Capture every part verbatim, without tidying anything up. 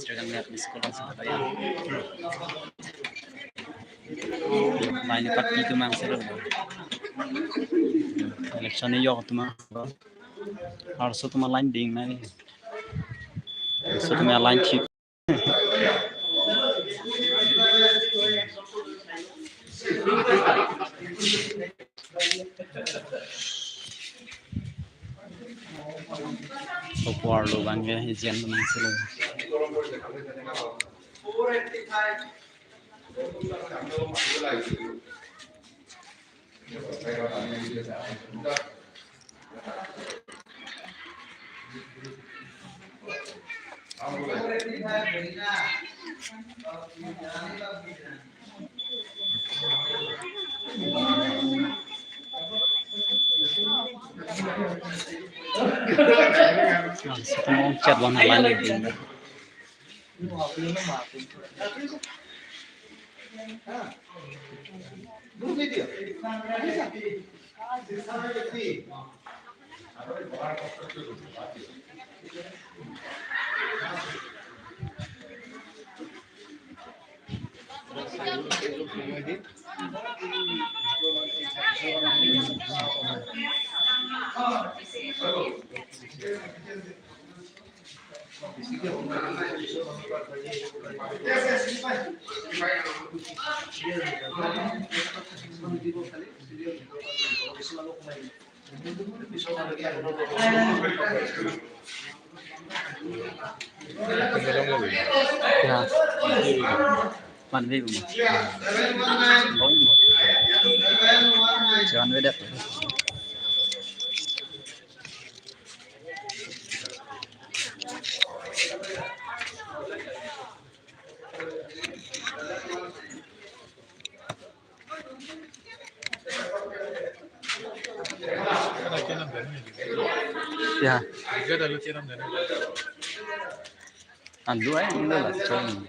Jangan lihat di sekolah sebentar ya. Line party atum angselo. Election ni yok atum angselo. Arloso atum line ding nai. Arloso atum line chip. Sopo arlo abang ke ejen angselo. Arloso atum ong chat wan halan ni. Ya. Manvi bu. Jangan beda. Ya. Andu ai, andu la, chon.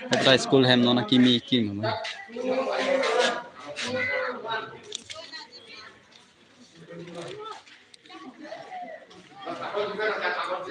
Hapta school hem non akimi kimi ma.